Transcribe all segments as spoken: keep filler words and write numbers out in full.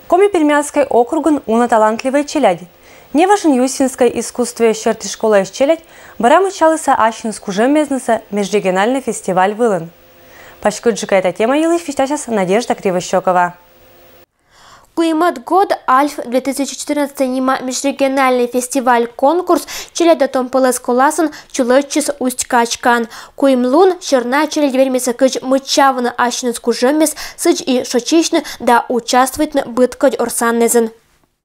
Коми-Пермяцкӧй округын уна талантливӧй челядь. Неважын Юсинскӧй искусствоӧс серти школаысь челядь бара мыччалісны ассьыныс кужӧммезныссӧ межрегиональнӧй фестиваль вылын. Паськыдджыка эта тема йылысь висьтасяс Надежда Кривощёкова. Куимӧд год «Альф две тысячи четырнадцать» нима межрегиональнӧй фестиваль-конкурс челядьдӧ том пӧлӧс коласын чулӧдчис Усть-Качкаын. Куим лун сёрни челядь вермис кыдз мыччавны ассьыныс кужӧммес, сідз и шочасьны да участвуйтны быдкодь орсаннэзын.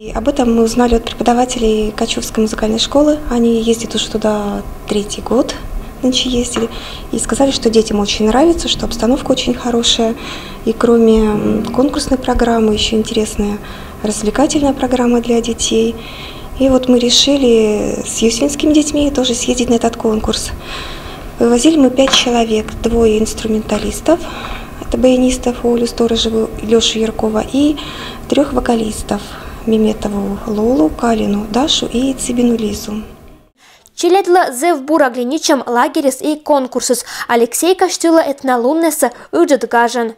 И об этом мы узнали от преподавателей Качувской музыкальной школы. Они ездят уже туда третий год, нынче ездили. И сказали, что детям очень нравится, что обстановка очень хорошая. И кроме конкурсной программы еще интересная развлекательная программа для детей. И вот мы решили с юсинскими детьми тоже съездить на этот конкурс. Вывозили мы пять человек, двое инструменталистов, это баянистов Олю Сторожеву и Лешу Яркова, и трех вокалистов Меметову Лолу, Калину Дашу и Цыбину Лизу. Челядьлы зэв бура гленичем лагерьыс и конкурсыс. Алексей казьтылӧ этна луннэсӧ ыджыд гажӧн.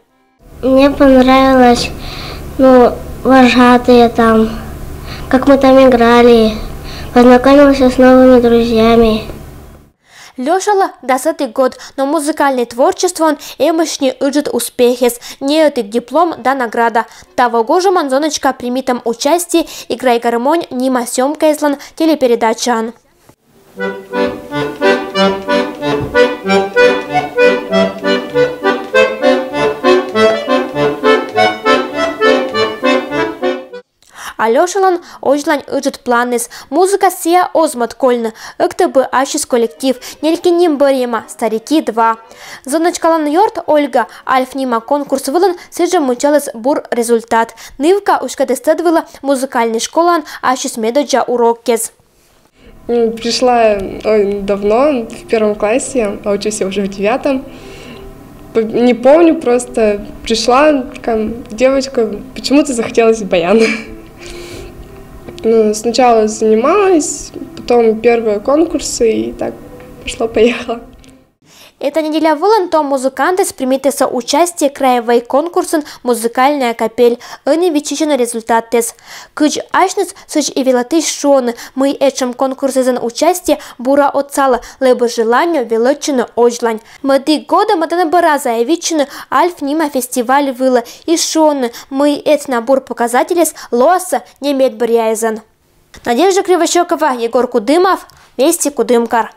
Мне понравилось, ну, вожатые там, как мы там играли, познакомился с новыми друзьями. Лёшалы дасӧдтӧд год, но музыкальнӧй творчествоын эмӧсь ни ыджыд успехыс, ни ӧтик диплом да награда. Таво гожӧмын зонӧчка примитӧм участие «Играй, гармонь» нима съёмкаыслӧн телепередачаын. Алёшалӧн озьлань ыджыд планыс. Музыкасӧ сійӧ оз мӧд кольны. Ӧктӧ бы ассьыс коллектив, нелькин ним бӧрйӧма, «Старики два». Зонӧчкалӧн ёрт Ольга «Альф» нима конкурс вылын сідзжӧ мыччаліс бур результат. Нывка уськӧдіс тӧд вылӧ музыкальнӧй школаын ассьыс медоддза уроккез. Пришла, ой, давно, в первом классе, а учусь я уже в девятом. Не помню, просто пришла, такая девочка, почему-то захотелось баян. Ну, сначала занималась, потом первые конкурсы, и так пошло-поехало. Эта неделя вылын том музыкантыс примитісӧ участие краевӧй конкурсын «Музыкальная капель». Ӧні виччысьӧны результаттэс. Кыдз асьныс, сідз и велӧдчысь шуӧны, мый этшӧм конкурсъясын участие бура отсалӧ, лэбӧ желание велӧдчыны озьлань. Мӧдік годӧ мӧдӧны бӧрас заводитчыны «Альф» нима фестиваль вылӧ и шуӧны, мый этна бур показательыс лоас не медбӧръяясӧн. Надежда Кривощёкова, Егор Кудымов, «Вести Кудымкар».